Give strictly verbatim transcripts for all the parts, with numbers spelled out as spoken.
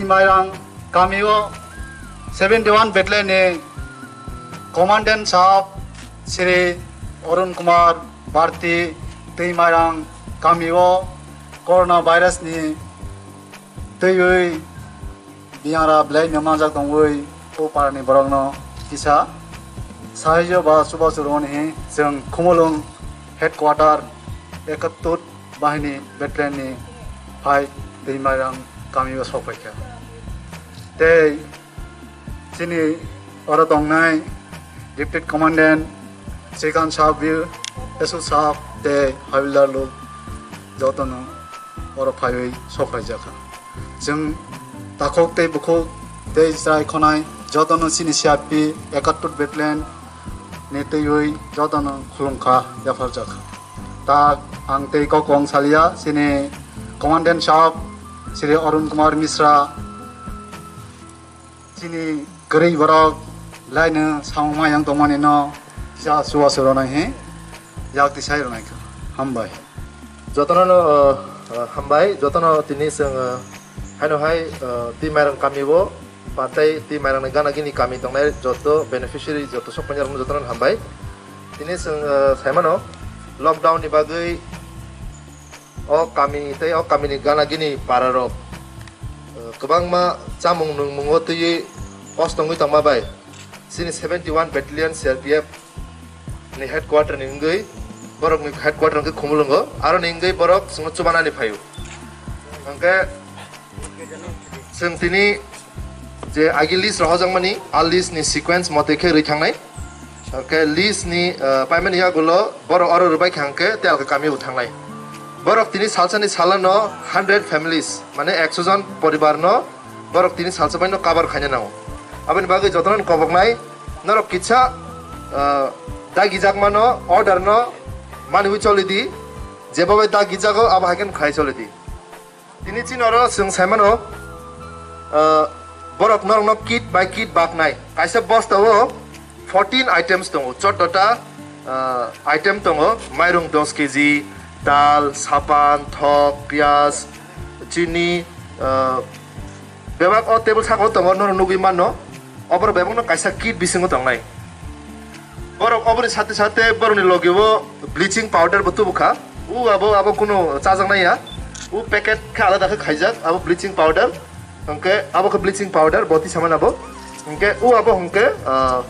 Mairang kamio seventy one Battalion ni Commandant Sahab Shri Arun Kumar Bharti tei Mairang kamio Corona virus ni twiwi biyangra belai no manjak tongwi o parani borokno kisa sahajyo ba chubachu rwmani hi chwng Khumulwng headquarter ekatut bahini Battalion ni phai tei Mairang kamio sok phaikha. Tei chini oro tongnai Deputy Commandant Srikant Sahab, S O Sahab tei Havildar lok jotono oro phaiwi sok phaijakha. Chwng takhuk tei bukhuk tei chwrai khonai jotono chini C R P ekattur Battalion ni twiwi jotono khulumkha, yapharjakha. Tak ang tei kok kong salia, chini Commandant Sahab Shri Arun Kumar Mishra, chini kwrwi borok laino samung mayang tongmani no kisa chubachu rwnai he yak tisai rwnai kha. Hambai. Jotono no, uh, uh, hambai, jotono tini chwng, uh, haino hai, uh, twi Mairang kami o, patai twi Mairang ni gana gini kami tongnai joto beneficiary joto sok painai rok jotono hambai. Tini chwng, uh, saimano lockdown ni bagwi o kami tei o kami ni gana gini para rok, uh, kwbangma chamung nungmungo twiwi kosto wngwi tongma bai. Chini seventy one Battalion C R P F ni headquarter ni wngwi, borok ni headquarter wngkhe Khumulwngo, aro ni wngwi borok chwngno chubanani phaio. Hwnkhe chwng tini je agi list rohorjakmani, a list ni sequence mote khe rwi thangnai. Hwnkhe list ni, ah, paimani yagulo borok oro rwbai kha hwnkhe telkha kami bo thangnai. Borok tini salsani salano hundred families, mane ekso jon poribar no borok tini salsa bai no cover khaina nango. Aboni bagwi jotono koboknai, norok kisa, ah, dagijakmano order no maniwi choli di, jeba bai dagijago abo hai khe khlai choli di. Tini chini oro chwng saimano, ah, borok norokno kit by kit baknai. Kaisa bosta o fourteen items tongo, choddo ta, ah, item tongo, mairung dos keji, dal, sapan, thok, piyaj, chini, ah, bebak o table saka o tongo, norok nugwi mano, oborok bebakno kaisa kit bisingo tongnai. Borok oboni sate sate borokni logi o bleaching powder bo tubu kha. U abo, abo kunu chajaknai ya. U packet khe alada khe khaijak, abo bleaching powder. Hwnkhe abo khe bleaching powder, boti samani abo. Hwnkhe u abo hwnkhe, ah,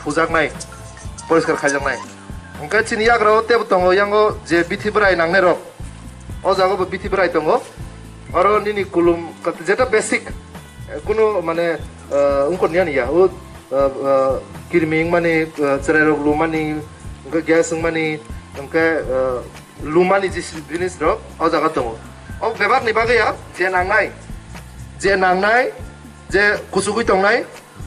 hujaknai, poriskar khaijaknai. Hwnkhe chini yagra o tebo tongo, yango je bithi bwrai nangnai rok. O jaga bo bithi bwrai tongo. Oro nini kulum, jeta basic, eh, kunu mane, eh, wngkor niya niya. O, eh, eh, kirmi wngmani, eh, chwrai rok lumani, hwnkhe gas wngmani, hwnkhe, eh, lumani je jinis rok o jaga tongo. O bebak ni bagwi ya, je nangnai, je nangnai, je kuchugwi tongnai,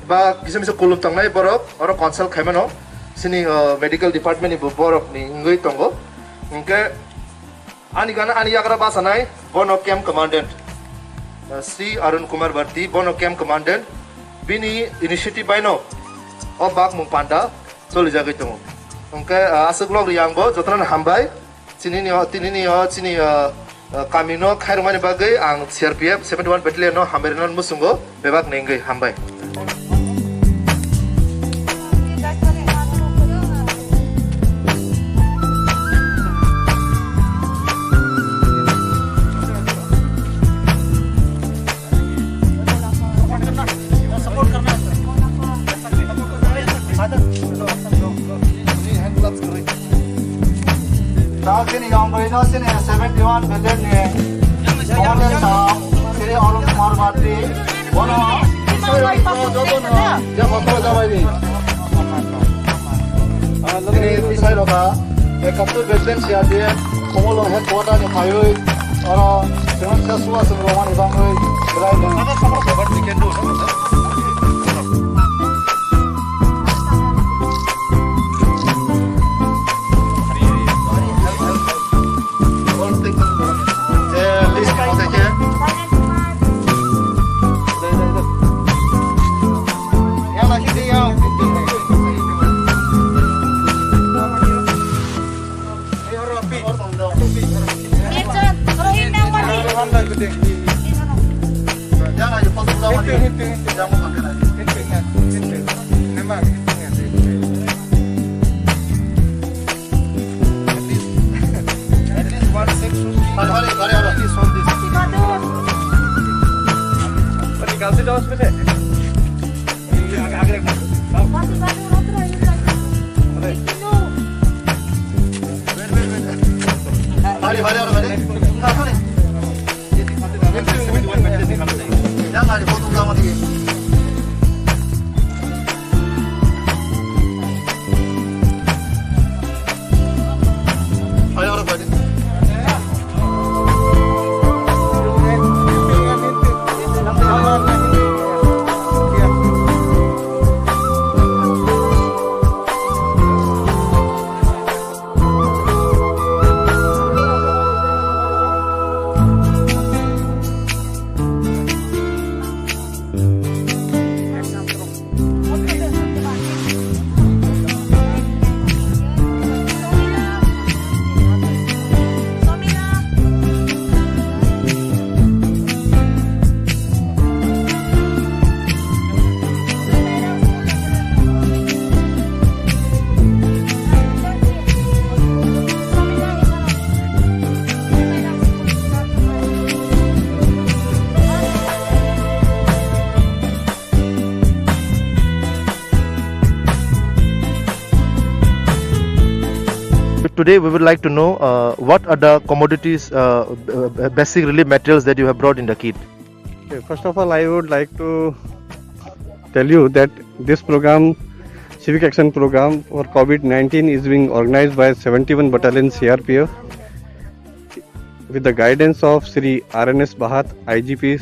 ba kisa misa kulum tongnai borok, oro consult khaimano, chini, eh, medical department ni bo borok ni wngwi tongo. Hwnkhe ani gana ani yagra bachanai, bono camp commandant, eh, Sri Arun Kumar Bharti, bono camp commandant, bini initiative baino o bakmung panda cholijagwi tongo. Hwnkhe, eh, aswk log riyang bo jotono hambai. Chinini o, tinini o, chini, ah, ah, kami no khairokmani bagwi ang C R P F seventy one Battalion no hambai rwna muchungo, bebak ni wngwi hambai. Chini yong bai no chini seventy one Battalion ni Commandant Sahab Shri Arun Kumar Bharti. Bono joto no je hotel jabai di. Chini tisai roka ekattur Battalion C R P F Khumulwng headquarter ni phaiwi oro chwng se suwa chwng romani bangwi belai no. Today we would like to know uh, what are the commodities, uh, uh, basic relief materials that you have brought in the kit. Okay, first of all, I would like to tell you that this program, Civic Action Program for COVID nineteen, is being organized by seventy-one Battalion C R P F with the guidance of Shri R N S Bahat, I G P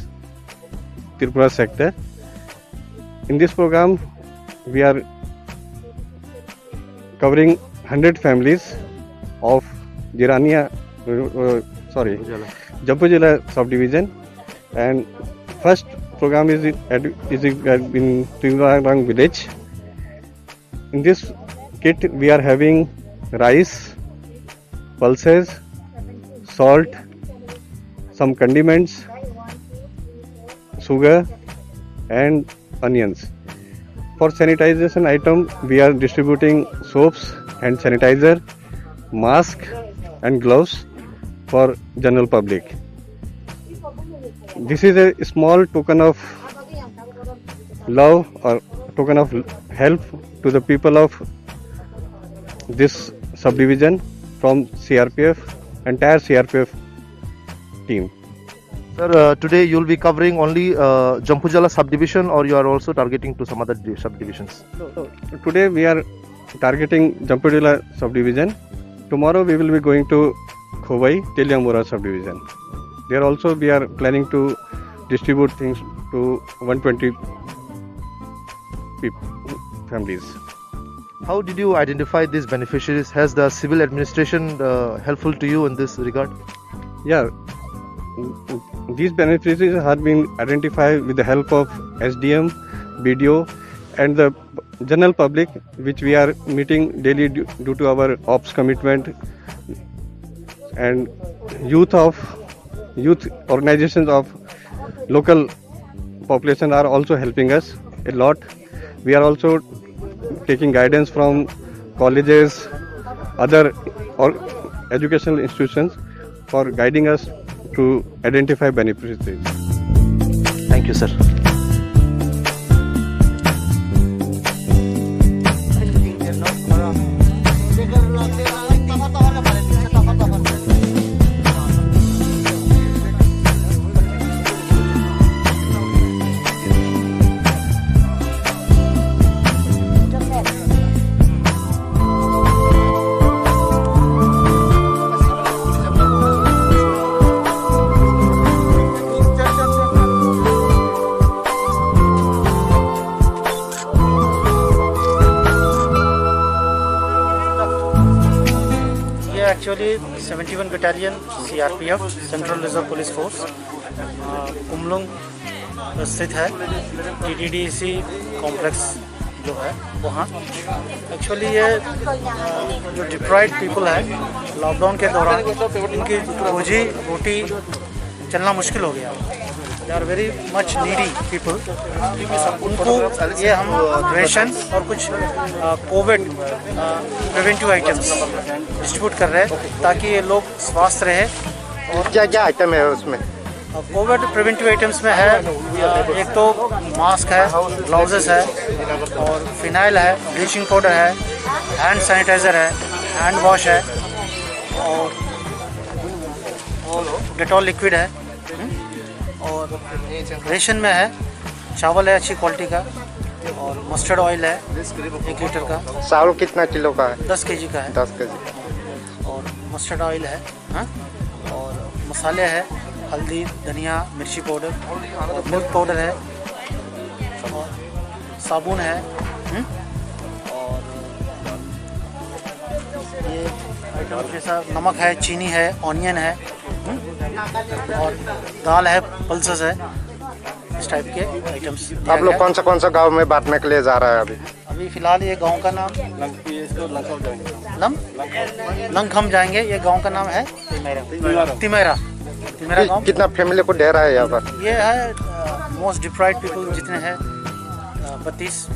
Tripura Sector. In this program, we are covering hundred families of Jirania, uh, sorry, Jampujala subdivision. And first program is in, is in, uh, in Tuingrang village. In this kit, we are having rice, pulses, salt, some condiments, sugar, and onions. For sanitization item, we are distributing soaps, hand sanitizer, mask, and gloves for general public. This is a small token of love or token of help to the people of this subdivision from C R P F, entire C R P F team. Sir, uh, today you'll be covering only uh, Jampujala subdivision, or you are also targeting to some other di- subdivisions? No, no. Today we are targeting Jampujala subdivision. Tomorrow we will be going to Khowai, Teliamura subdivision. There also we are planning to distribute things to one twenty peop- families. How did you identify these beneficiaries? Has the civil administration uh, helpful to you in this regard? Yeah, these beneficiaries have been identified with the help of S D M, B D O, and the general public, which we are meeting daily due, due to our ops commitment, and youth of youth organizations of local population are also helping us a lot. We are also taking guidance from colleges, other or educational institutions for guiding us to identify beneficiaries. Thank you, sir. ये actually seventy one battalion CRPF, central reserve police force, अ, उमलुंग स्थित है। TTDC complex जो है वहाँ, एक्चुअली ये, अ, जो deprived people है, लॉकडाउन के दौरान इनकी रोजी रोटी चलना मुश्किल हो गया। They are very much needy people. उनको ये हम रेशन और कुछ कोविड प्रिवेंटिव आइटम्स डिस्ट्रीब्यूट कर रहे हैं, ताकि ये लोग स्वस्थ रहे। और क्या क्या आइटम है उसमें? कोविड प्रिवेंटिव आइटम्स में है, अ, एक तो मास्क है, ग्लव्स है, और फिनाइल है, ब्लीचिंग पाउडर है, हैंड सैनिटाइजर है, हैंड वॉश है, और, और डेटॉल लिक्विड है। हम्म? और रेशन में है, चावल है अच्छी क्वालिटी का, और मस्टर्ड ऑयल है एक लीटर का। चावल कितना किलो का है? दस केजी का है। दस केजी। और मस्टर्ड ऑयल है, हाँ? और मसाले है, हल्दी, धनिया, मिर्ची पाउडर, और मिल्क पाउडर है, और साबुन है, हम्म? और ये आइटम जैसा नमक है, चीनी है, ऑनियन है, हम्म? और दाल है, पल्सेस है, इस टाइप के आइटम्स दिया आप लोग गया। कौन सा कौन सा गांव में बांटने के लिए जा रहा है अभी? अभी फिलहाल ये गांव का नाम लंकी, इसको लंका जाएंगे। लम? लंका। लंखम जाएंगे, ये गांव का नाम है तिमैरा। तिमैरा। तिमैरा कि-, गांव। कितना फैमिली को दे रहा है यहाँ पर? ये है, अ, मोस्ट डिप्राइव्ड पीपल जितने हैं, अ, बत्तीस।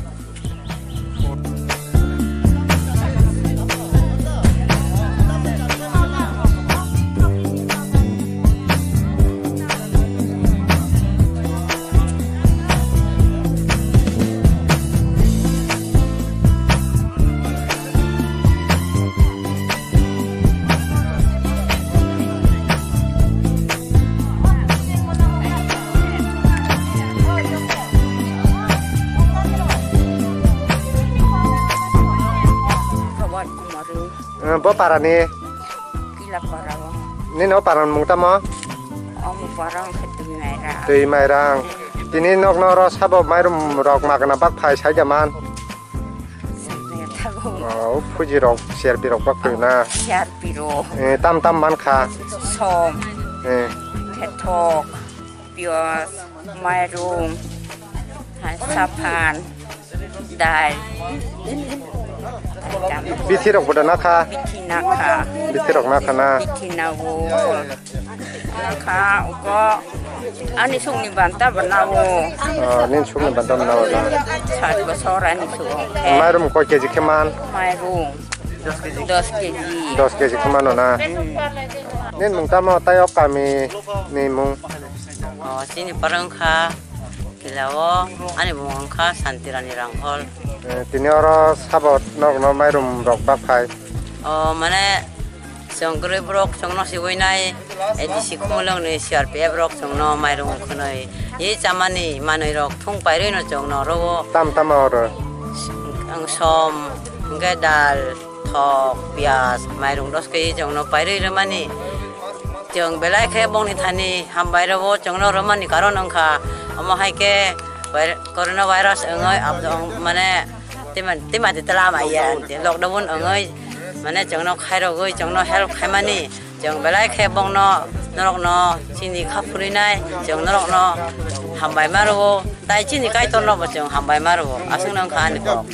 Kawan kumaru. Eh, bo parani? Kila parao. Nini o parani mung tamo? Omo parang khe twi mairang. Twi mairang. Tini nokno oro sabo mairum rok magna bak phai sai jaman. Thago. Oh, phuji rok, C R P rok bak phai na. C R P rok. Eh, tam tam man kha. Som. Eh. Khe thok. Piyaj, mairung, hai, saphan, dal. Bithi rok boda nakha? Bithi nakha. Bithi rok nakha na? Bithi nago. Nakha, uko ani sungni banta banawo. Ah, nini sungni banta banawo na? Sat bosor ani sung. Mairum koi K G khe man? Mairung. Dos K G. Dos K G khe mano na? Hmm. Nini mung tamo tai o kami ni mung? Oh, chini parang kha, kila o, ani bumung kha Santirani Ranghol. Eh, tini oro sabo nokno mairum rok bak phai? Oh, mane, chwng kwrwi borok chwngno siwi nai, A D C Khumulwng ni C R P F rok chwngno mairum khwnwi. Ye chamani manwi rok thung pairwi no chwngno oro o. Tam tama oro? Ang som, hwnkhe dal, thok, piyaj, mairung dos K G chwngno pairwi rwmani. Chwng belai khe bongni thani hambai rwo, chwngno rwmani karon wngkha, omo hai khe vir-, corona virus wngwi abdo-, mane tima, tima titla ma ya, lockdown wngwi mane chwngno khairogwi chwngno help khaimani, chwng belai khe bongno norokno chini kha phurwinai, chwng norokno hambai ma rwo, tai chini Kaitorno bo chwng hambai ma rwo, aswkno wngkha ani kok.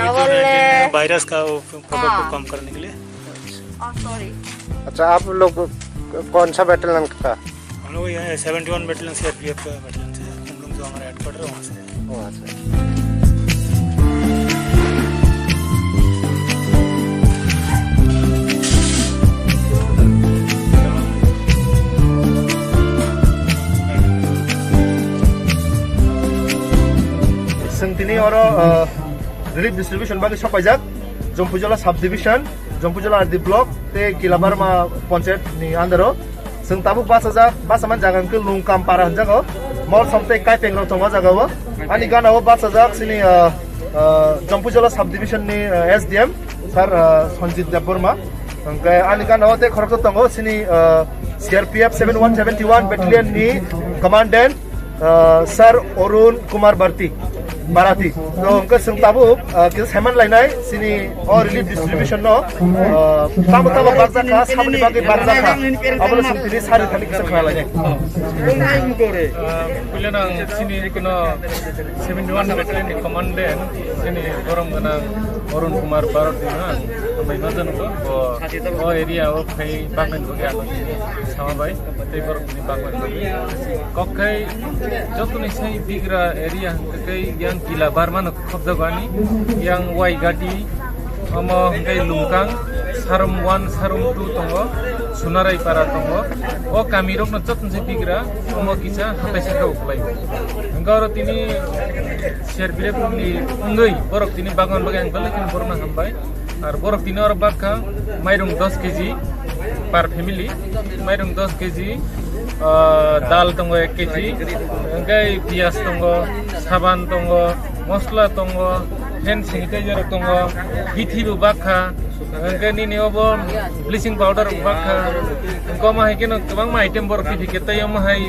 Virus का वो प्रकोप को हाँ। कम करने के लिए। Oh, sorry। अच्छा, आप लोग कौन सा बटालियन का? हम लोग ये सेवेंटी वन बटालियन, सीआरपीएफ का बटालियन से, हम लोग जो हमारा हेडक्वार्टर है, वहाँ से। Oh, अच्छा। Chwng tini oro, uh, relief distribution bagwi sok paijak, Jompuijola subdivision, Jompuijola R D block, tei Kilabarma panchayat ni under o. Chwng tabuk bachajak, bachaman jaga hwnkhe Lungkam para hwnjago. Molsom tei Kaipeng rok tongo o jaga o. Ani gana o bachajak chini, ah, ah, Jompuijola subdivision ni, ah, S D M, sir, ah, Sanjit Debbarma. Hwnkhe ani gana o tei khoroksa tongo chini, ah, C R P F seven one seventy one battalion ni commandant, ah, Sir Arun Kumar Bharti, Bharati. To hwnkhe chwng tabuk, ah, kisa saiman lainai chini o relief distribution no, ah, tamo tamo barjak kha, saboni bagwi barjak kha. Abono chwng tini sari thani kisa khna lainai. Ah, puilano ang chini kuno seventy one battalion ni commandant chini borom gwnang Arun Kumar Bharati no ang hambai ma jano bo, bo o area o khai baknai bagwi ang sama bai. Tei borok ni bagwi kok khai jotoni sai bigra area hwnkhe tei yang Kilabarma no khobjago ani, yang Waigati, omo hwnkhe Lungkang, Sarum one, Sarum two tongo, Sunarai para tongo. O kami rok no jotoni sai bigra, omo kisa hatai saka uklai. Hwnkhe oro tini C R P F ni wngwi borok tini bagwi bagwi ang belai kheno borok no hambai. Ar borok tini oro bakha mairung dos keji per family, mairung dos keji, ah, dal tongo ek keji, hwnkhe piyaj tongo, saban tongo, mosla tongo, hand sanitizer tongo, bithi bo bakha, hwnkhe nini obo bleaching powder bo bakha, hwnkhe omo hai kheno kwbangma item borok bithi khe tei omo hai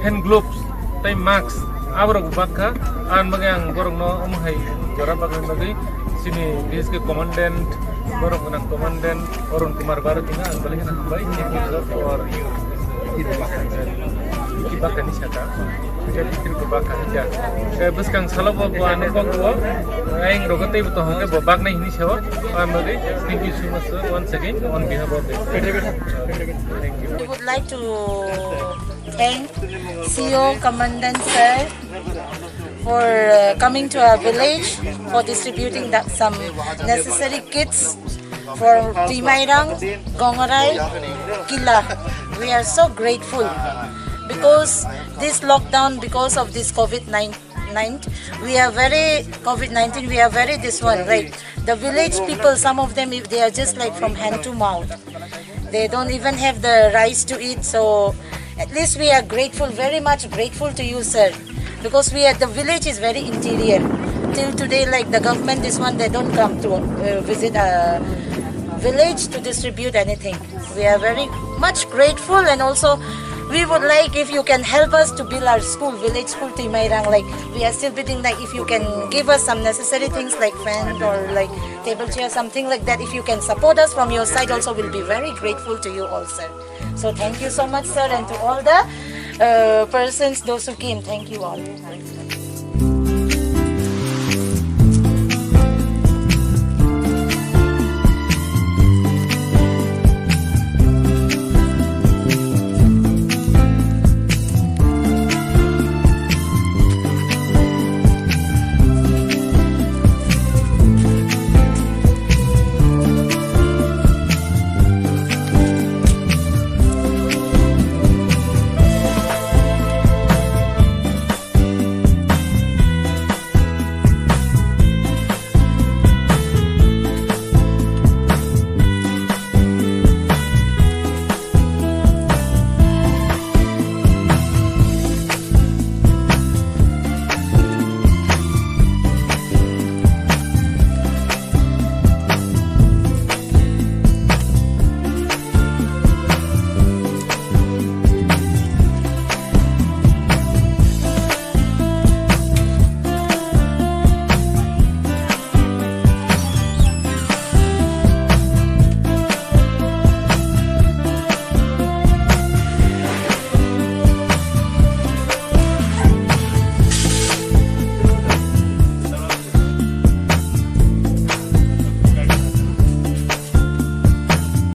hand gloves tei mask aborok bakha. Ang bagwi ang borokno omo hai jora bagwi bagwi chini B S K commandant, borok gwnang commandant Arun Kumar Bharati no ang belai kheno hambai. Thank you, sir, for you. Iki bakha ni saka. Iki bakha ni saka. Eh, bwskang salo bo, bo ano kok bo. Ang rogo tei bo to hongke bo baknai hini sao. Ang bagwi thank you so much, sir, once again on behalf of the. Thank you. We would like to thank C E O Commandant sir for, uh, coming to our village for distributing that some necessary kits for Timairang, Gongorai, Kila. We are so grateful because this lockdown, because of this COVID nineteen, we are very, COVID nineteen, we are very this one, right? The village people, some of them, if they are just like from hand to mouth. They don't even have the rice to eat, so at least we are grateful, very much grateful to you, sir, because we are, the village is very interior. Till today, like, the government, this one, they don't come to, uh, visit a village to distribute anything. We are very much grateful, and also we would like if you can help us to build our school, village school, Timairang. Like, we are still building, like, if you can give us some necessary things like fan or, like, table chair, something like that. If you can support us from your side also, we'll be very grateful to you all, sir. So thank you so much, sir, and to all the, uh, persons, those who came. Thank you all.